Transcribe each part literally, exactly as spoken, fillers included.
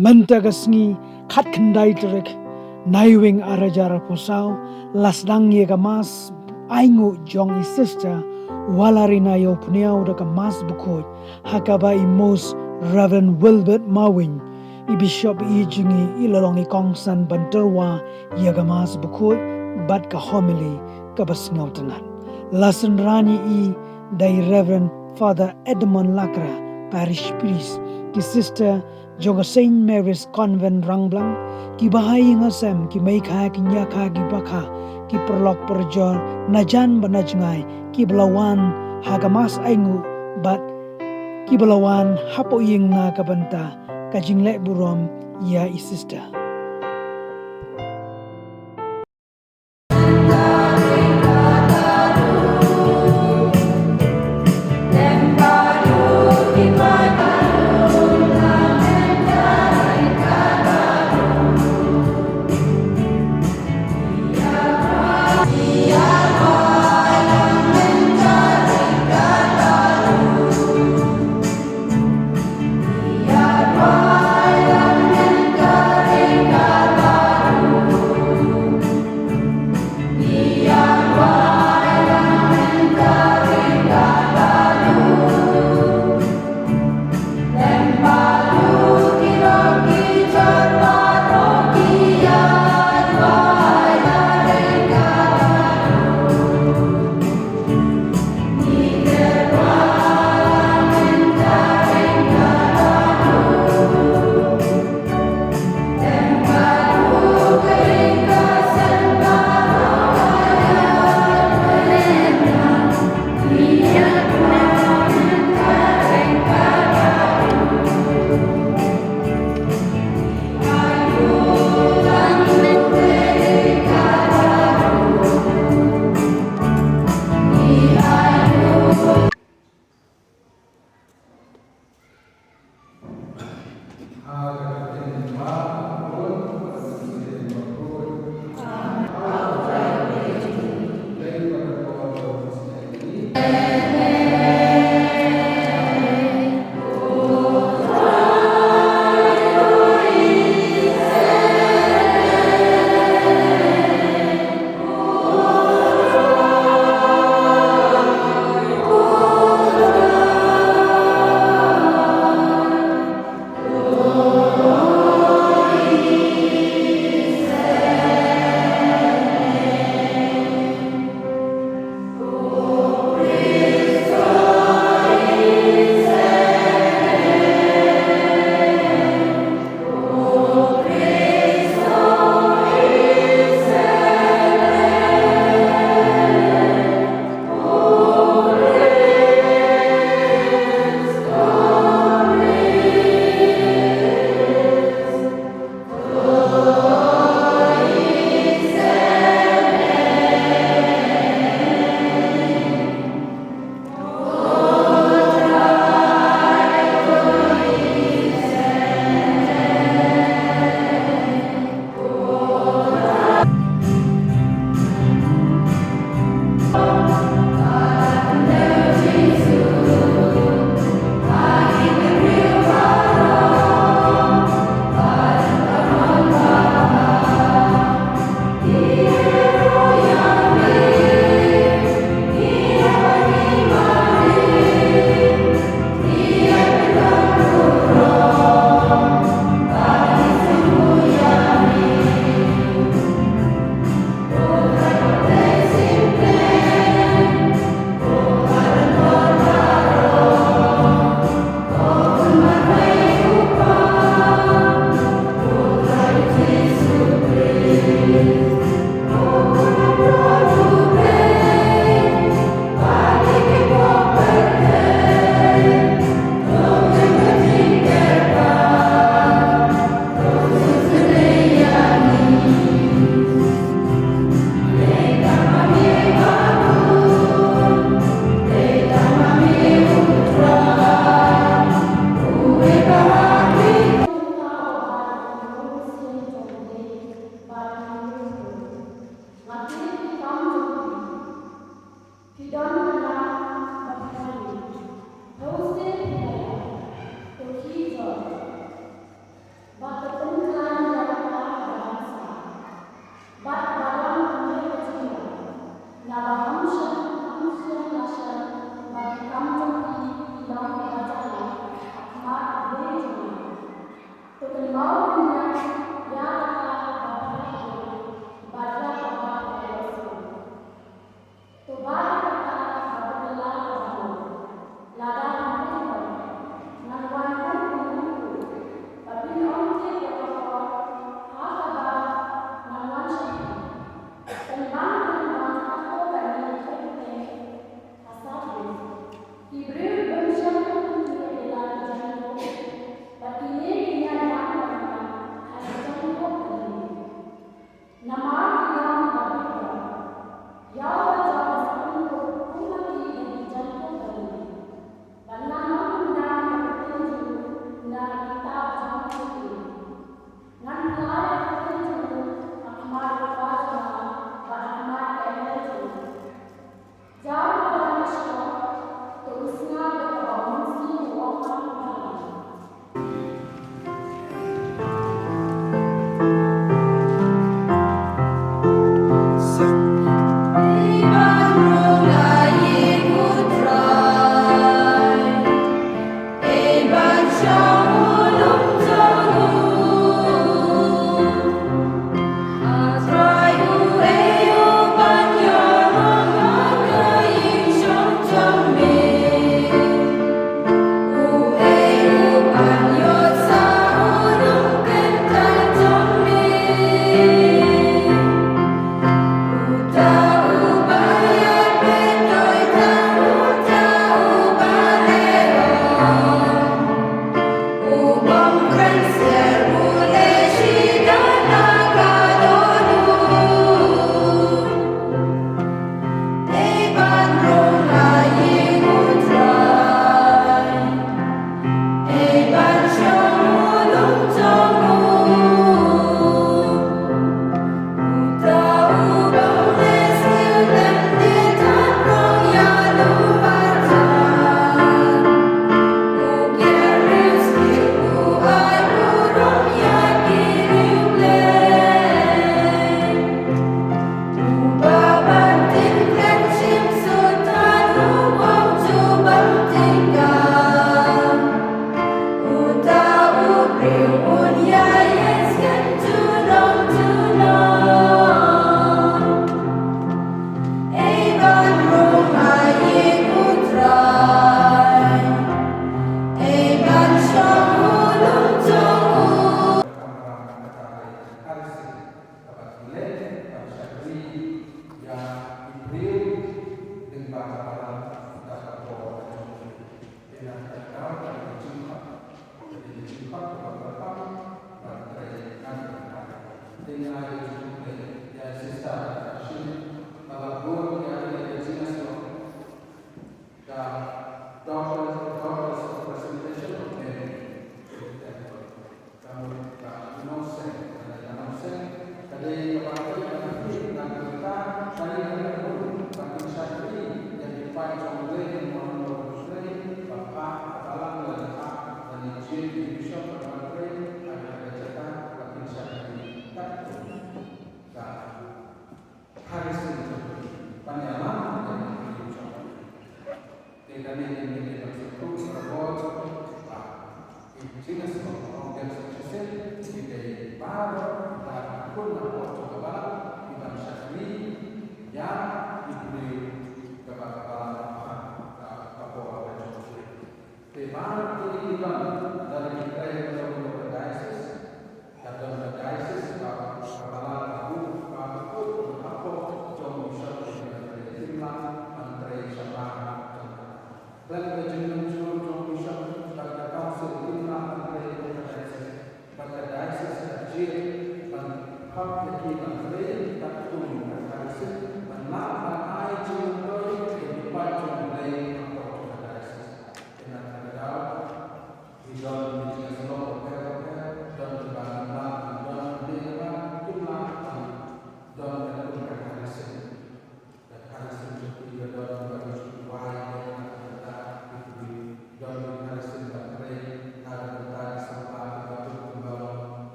Mynta ka sngi khatkhyndai tarik Naiwieng arhajar arphew saw la sdang ïa ka Mass ainguh jong i Sister Valerina Ïawphniaw da ka Mass bakhuid ha kaba i Most Reverend Wilbert Mawing, i Bishop i jong ngi, i la long i kongsan ban tyrwa ïa ka Mass bakhuid bad ka homily kaba sngewtynnat. La synran ïa i da i Reverend Father Edmund Lakra, Parish Priest, ki Sister jong ka Saint Mary's Convent Rangblang, ki bahaïing hasem, ki meikha, ki ñiakha, ki bakha, ki paralok parajor na jan bad na jngai, kiba la wan ha ka Mass ainguh bad kiba la wan hapoh ïing na ka bynta ka jingleh burom ïa i Sister.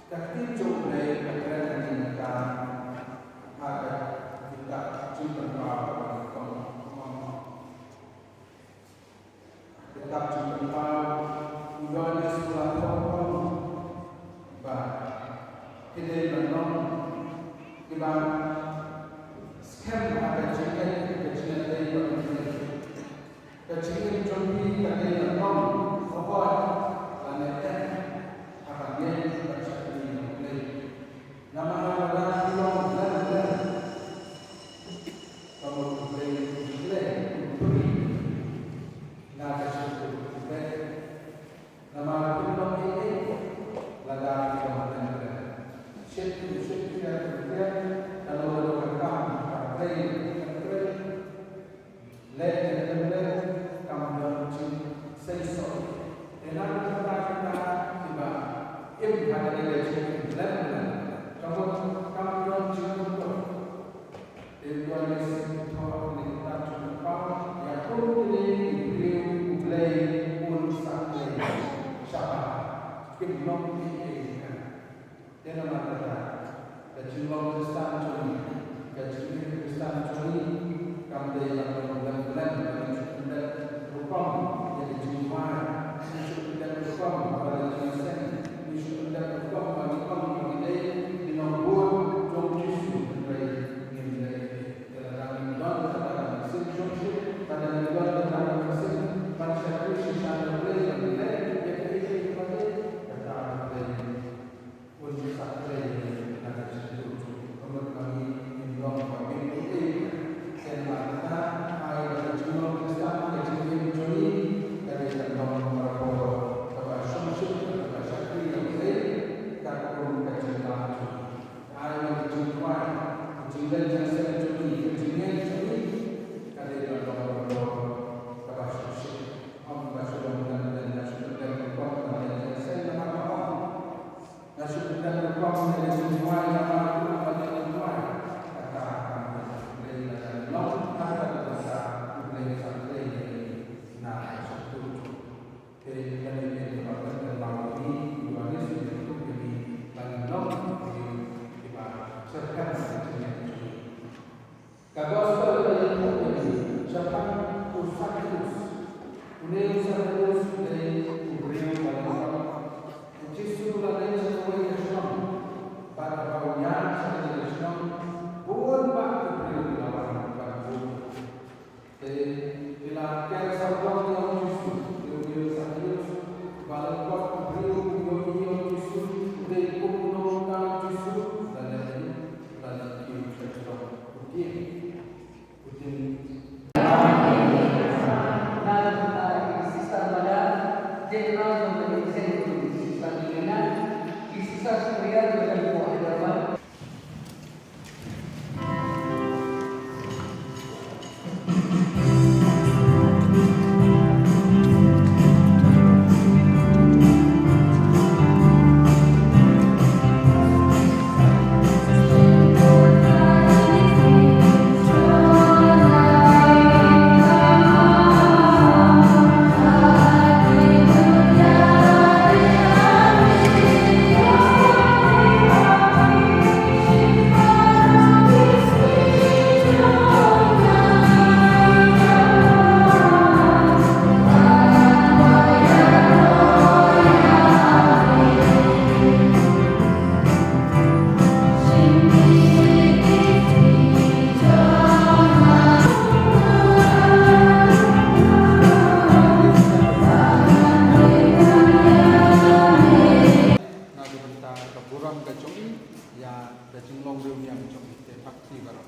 Ka ktien jong U Blei ka kren ha kane ka, ha ka kitab Jingpynpaw kaba nyngkong. Kitab Jingpynpaw, u Ïoannis u la thoh ong ba ki dei ban long kiba skhem ha ka jingngeit, ka jingngeit dei ba ka jingngeit. Ka jingim jong phi ka dei ban long hooid lane eh ha ka ïing bad shakri ïa U Blei. Namar lada phi long lem lem, ka mut U Blei u Blei u pynïaid na ka shyntur U Blei. Namar phi long ei ei lada phi long lem lem. Shit phi shit phi ka U Blei, ka long ka kam ka Blei ka Blei. Leh leh leh leh kam don jingseisoh. Te na ka bynta kita kiba im ha kane ka jingim lem lem, ka mut kam don jingmut. Te u Ïoannis u thoh ha kane ka kitab Jingpynpaw, ïa kum kine ki briew U Blei un sa khlei shaphang kim long ei ei. Te namar kata, ka jinglong Khristan jong ngi, ka jingim Khristan jong ngi, kam dei ban long lem lem, ban shu pyndep rukom ïa ka jingduwai, ban shu pyndep rukom ïa ka jingseng, ban shu pyndep rukom ban ong ba ngi dei ki nongbud jong U Jisu, hynrei ngim dei. Te lada ngim don kata ka mynsiem shongshit, lada ngim don kata ka mynsiem ban shakri shisha ïa U Blei, ban leh ïa kaei kaei kaba dei, kata U Blei un sa khlei na ka jingim jong ngi, ka mut ba ngi ngim long ba ngim ei ei. Te namar kata, ai ba ka jinglong Khristan, ka jingim jong ngi ka dei ban long barabor kaba shongshit, kaba shakri ïa U Blei katkum ka jingim jong ngi. Ai ba ka jingduwai, ka jingleit jingseng jong ngi, ka jingngeit jong ngi ka dei ban long barabor kaba shongshit. Ym ba shu long lem lem, ba shu long lem lem, ba leit jingseng namar ba ong. Nga shu pyndep rukom ïa ka jingduwai namar ka rukom ba ngi duwai. Kata kam dei. Blei la ka long, kata ka dei, U Blei sa khlei ïa ngi na ka shyntur. Te kane ka dei kaba pynkyndit ïa ngi, u Ïoannis u ïathuh ïa ngi ba ngin long ki briew kiba shyrkhei ïa ka jingim jong ngi. Ka gospel ka ïathuh ïa ngi shaphang u Sakeus. Une u Sakeus u dei u briew ba lyngkot. U Jisu u la leit sha kawei ka shnong bad haba u ïaid sha kane ka shnong, bun bah ki briew ki la wan ban bud. Te ki la ker sawdong ïa u Jisu, ïa u Sakeus, ba lyngkot u briew u ïohi ïa u Jisu, u dei kum u nongïalam u Jisu, la leit, la leit ïa u sha shnong. U tieng. U tieng. Na ka bynta ka burom ka jong i, ïa ka jinglong riewniam jong i, te pat kti baroh.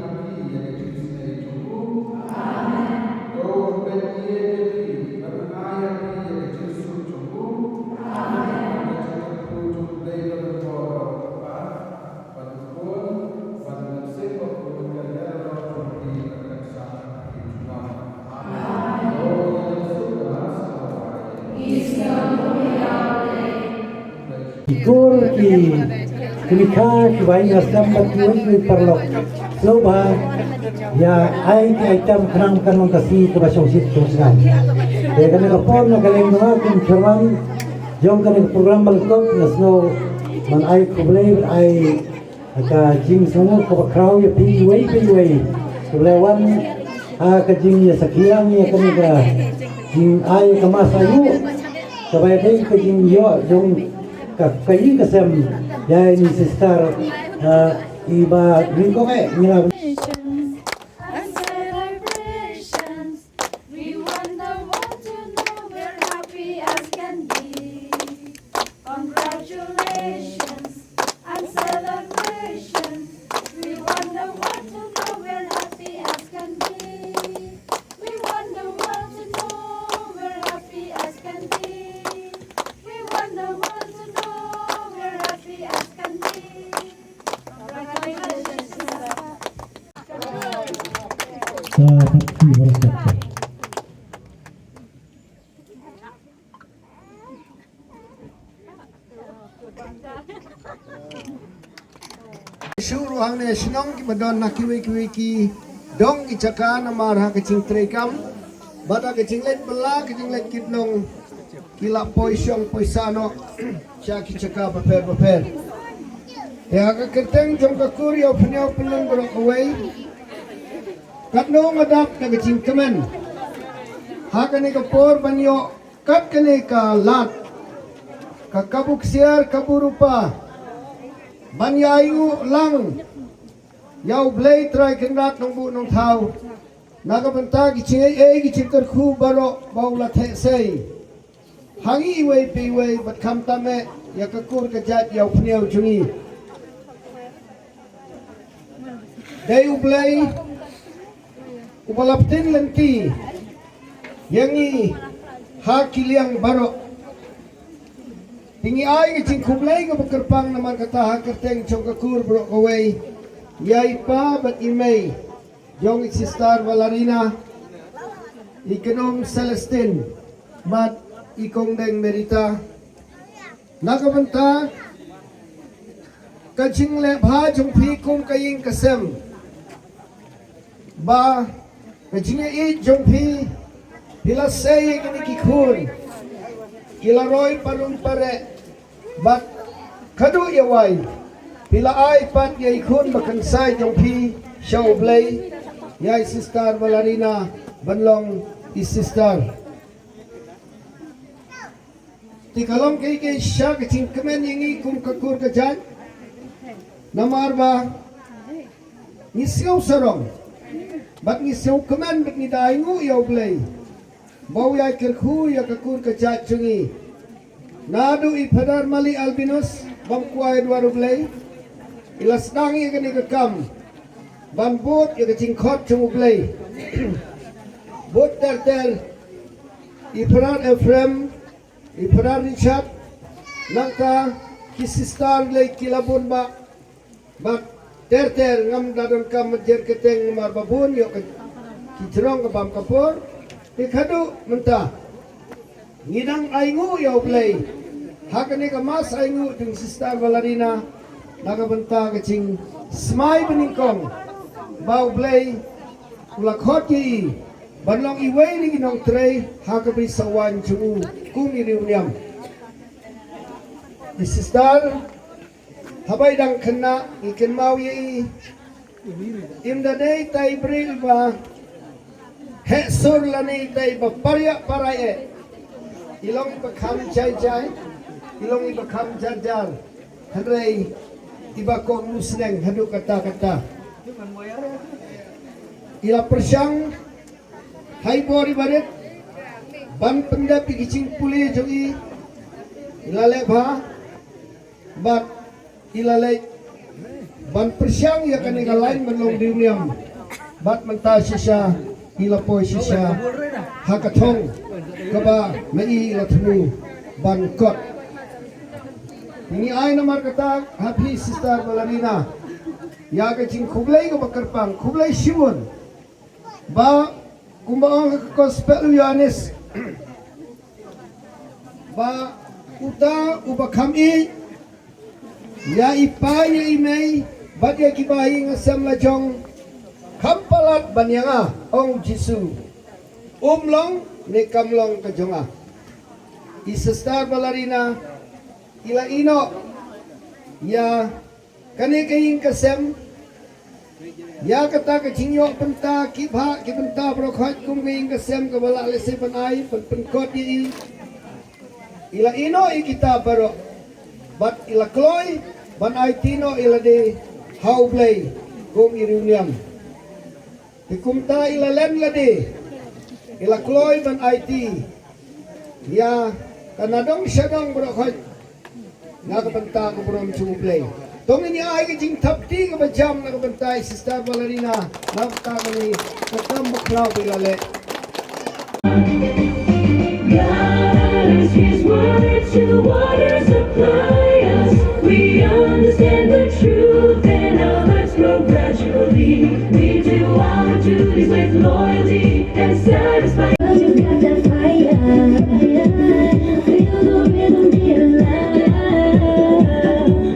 ha phi ïa ka jingsnei jong u. Amen. To pynïaid ïa phi bad ai ha phi ïa ka jingsuk jong u. Amen. Bad ka jingkyrkhu jong U Blei ba don bor, U Kpa bad U Khun bad U Mynsiem Bakhuid kan ïarap jong phi bad kan sah ha phi junom. Ki kur ki, ki mih ki bai na sem bad ki wei ki paralok. Sngewbha ïa ai ki item khnang kan long ka sngi kaba shongshit shongsngain. Te kane ka por na ka liang jong nga kum chairman jong kane ka program ba lyngkot nga sngew ban ai khublei bad ai ka jingsngewnguh kaba khraw ïa phi iwei pa iwei kiba la wan ha ka jingïasakhiang ïa kane ka jingai ka mass aiu kaba ïadei ka jingïoh jong ka, ka ïing ka sem ïa ine i sister, ah, iba nyngkong eh ngi la. And celebrations. We want the world to know we're happy as can be. Congratulations and celebrations. We want the world to know we're happy as can be. We want the world to know we're happy as can be. We want the world to know we're happy as can be. Congratulations. Sa pati barakat. Shu ruh hangne shnong kiba don na kiwei kiwei ki dong ki jaka namar ha ka jingtrei kam bad ha ka jingleit bylla ka jingleit kit nong ki la poi shong poi sah noh sha ki jaka bapher bapher. Te ha ka kyrteng jong ka kur ïa u Pynïaw Pyllun baroh kawei. Katno nga dap da ka jingkmen ha kane ka por ban ïoh kat kane ka lad ka kabu ksiar kabu rupa ban ïa ainguh lang ïa U Blei Trai Kynrad Nongbuh Nongthaw na ka bynta ki jingaiei ki jingkyrkhu baroh ba u la theh sei ha ngi iwei pa iwei bad khamtam eh ïa ka kur ka jait ïa u Pynïaw jong ngi. Dei U Blei uba la pynlynti ïa ngi ha ki liang baroh. Te ngi ai ka jingkhublei kaba kyrpang namar kata ha kyrteng jong ka kur baroh kawei ïa i pa bad i mei jong i Sister Valerina, i kynum Celestine bad i kong deng Merita. Na ka bynta ka jingleh bha jong phi kum ka ïing ka sem ba ka jingïeit jong phi phi la sei ïa kine ki khun ki la roi parum pareh bad kaduh ïa wai phi la ai pat ïa i khun ba kynsai jong phi sha U Blei ïa i Sister Valerina ban long i sister. Te ka long kaei kaei sha ka jingkmen ïa ngi kum ka kur ka jait. Namar ba ngi sngew sarong bad ngi sngew kmen bad ngi da ainguh ïa U Blei ba u ïai kyrkhu ïa ka kur ka jait jong ngi. Naduh i Phadar Mali Albinus bam kwai Edward U Blei i la sdang ïa kane ka kam ban bud ïa ka jingkhot jong U Blei. Bud ter ter i Phadar Ephraim, i Phadar Richard, nangta ki sister lei ki la bun ba bad ter ter ngam da donkam mynjur kyrteng namar ba bun ïoh ki jrong ka bam ka por. Te khaduh mynta ngi dang ainguh ïa U Blei ha kane ka mass ainguh jong Sister Valerina na ka bynta ka jingsmai banyngkong ba U Blei u la khot ïa i ban long iwei na ki nongtrei ha ka bri sawan jong u kum i riewniam. I Sister haba i dang khynnah i kynmaw ïa i im da dei tai bril ba heh sur lane dei ba pariah parai eh. I long ba kham jai jai I long iba kham jar jar, hynrei iba kohnguh sneng haduh katta katta. I la pyrshang ha i bor iba rit ban pyndep ïa ki jingpule jong i. I la leh bha bad i la leh ban pyrshang ïa kane ka lain ban long riewniam. Bad mynta shisha i la poi shisha ha ka thong kaba ma i i la thmu ban kot. Ngi ai namar kata ha phi Sister Valerina ïa ka jingkhublei kaba kyrpang, khublei shibun. Ba kumba ong ha ka Gospel u Ïoannis, ba uta uba kham ïeit ïa i pa ïa i mei bad ïa kiba ïing ha sem la jong, kham palat ban ïa nga, ong Jisu, um long ne kam long ka jong nga. I Sister Valerina i la ïehnoh ïa kane ka ïing ka sem, ïa kata ka jingïoh bynta ki bhah ki bynta baroh khoit kum ka ïing ka sem kaba lah lehse ban ai ban pynkot ïa i. I la ïehnoh ïa kita baroh bad i la kloi ban aiti noh ïa lade ha U Blei kum i riewniam. Te kumta i la len lade, i la kloi ban aiti ïa ka nadong shadong baroh khoit na ka bynta ka burom jong U Blei. To ngin ïa ai ka jingthap kti kaba jam na ka bynta i Sister Valerina na ka bynta kane ka kam bakhraw ba i la leh. God is His word to water supply us. We understand the truth and our hearts grow gradually. We do our duties with loyalty and satisfaction. You got that fire. Feel the rhythm getting louder.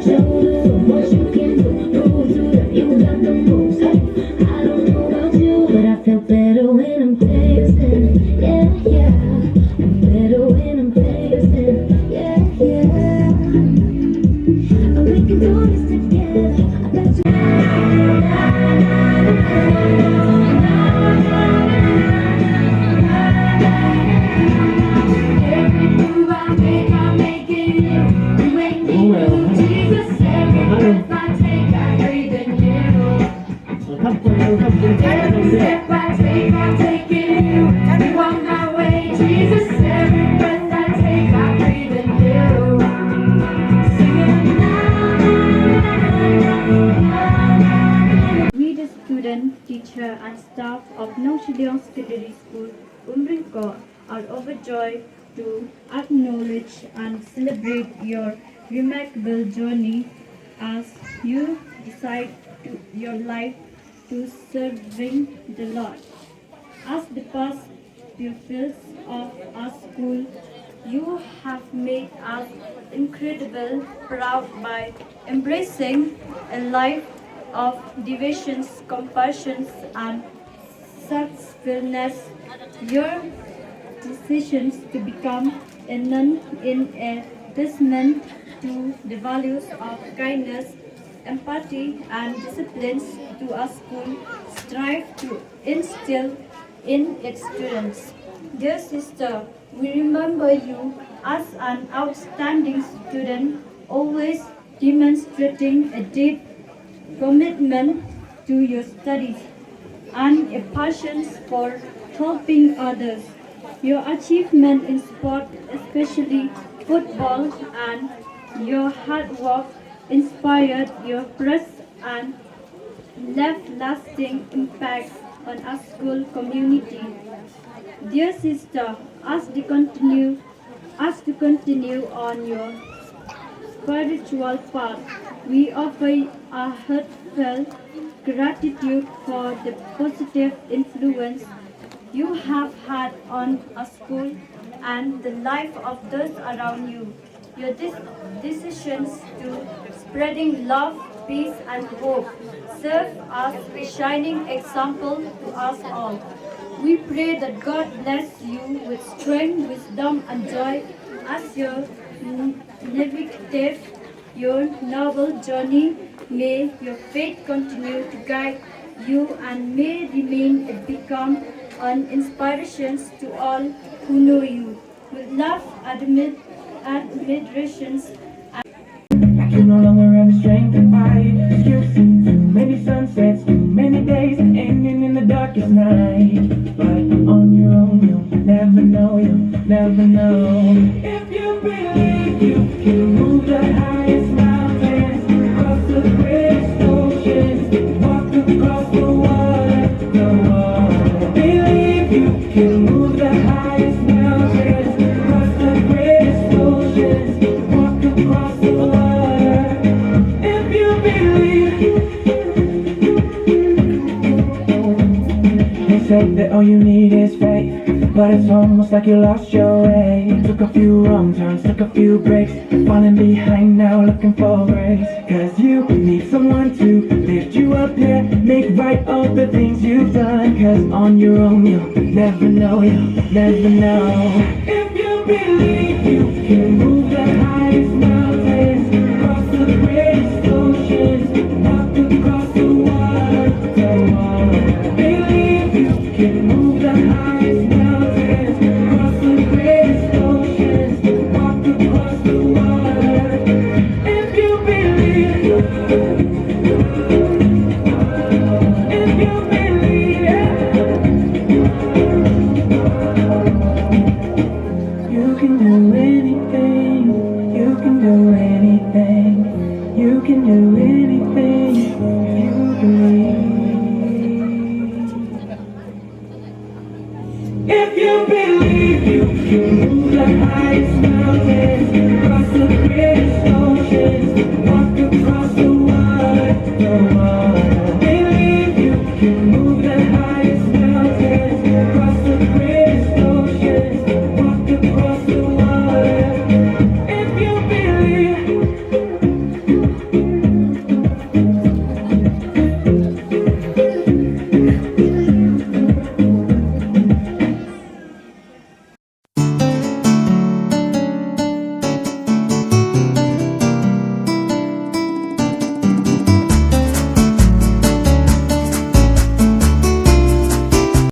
Show the world what you can do. Prove to them you got the moves. Hey, I don't know about you, but I feel better when I'm dancing. Yeah, yeah. I'm better when I'm dancing. Yeah, yeah. And we can do this together. I bet you. Every move I make, I make in you. You make me new. Jesus, every breath I take, I breathe in you. Every step I take, I take in you. You are my way, Jesus. Every breath I take, I breathe in you. Singing. We, the student, teacher, and staff of Nongshillong Secondary School, Umryngkok, are overjoyed to acknowledge and celebrate your remarkable journey as you decide to your life to serving the Lord. As the past pupils of our school, you have made us incredible proud by embracing a life of devotions, compassions, and successfulness. Your decisions to become a nun in a testament to the values of kindness, empathy, and disciplines to our school strive to instill in its students. Dear sister, we remember you as an outstanding student, always demonstrating a deep commitment to your studies and a passion for helping others. Your achievement in sport, especially football, and your hard work inspired your press and left lasting impact on our school community. Dear sister, as the continue as to continue on your spiritual path. We offer a heartfelt gratitude for the positive influence you have had on our school and the life of those around you. Your dis- decisions to spreading love, peace, and hope serve as a shining example to us all. We pray that God bless you with strength, wisdom, and joy as you n- navigate your noble journey. May your faith continue to guide you and may remain and become an inspiration to all who know you. With love, admi- At Vidrations. I can no longer have the strength to fight. You've seen too many sunsets, too many days, ending in the darkest night. But on your own, you'll never know, you'll never know. If you believe you can move the highest mountains, cross the greatest oceans, walk across the water, the water. Believe you can move the highest mountains, cross the greatest oceans, walk across the water. If you believe, they say that all you need is faith, but it's almost like you lost your way. Took a few wrong turns, took a few breaks, falling behind now, looking for grace. Cause you need someone to lift you up, yeah. Make right all the things you've done. Cause on your own, you'll never know, you'll never know. If you believe you can move the highest mountains, cross the greatest oceans, walk across the water, the water. Believe you can move the highest mountains, cross the greatest oceans, walk across the water. If you believe, if you believe, yeah. You can do anything, you can do anything.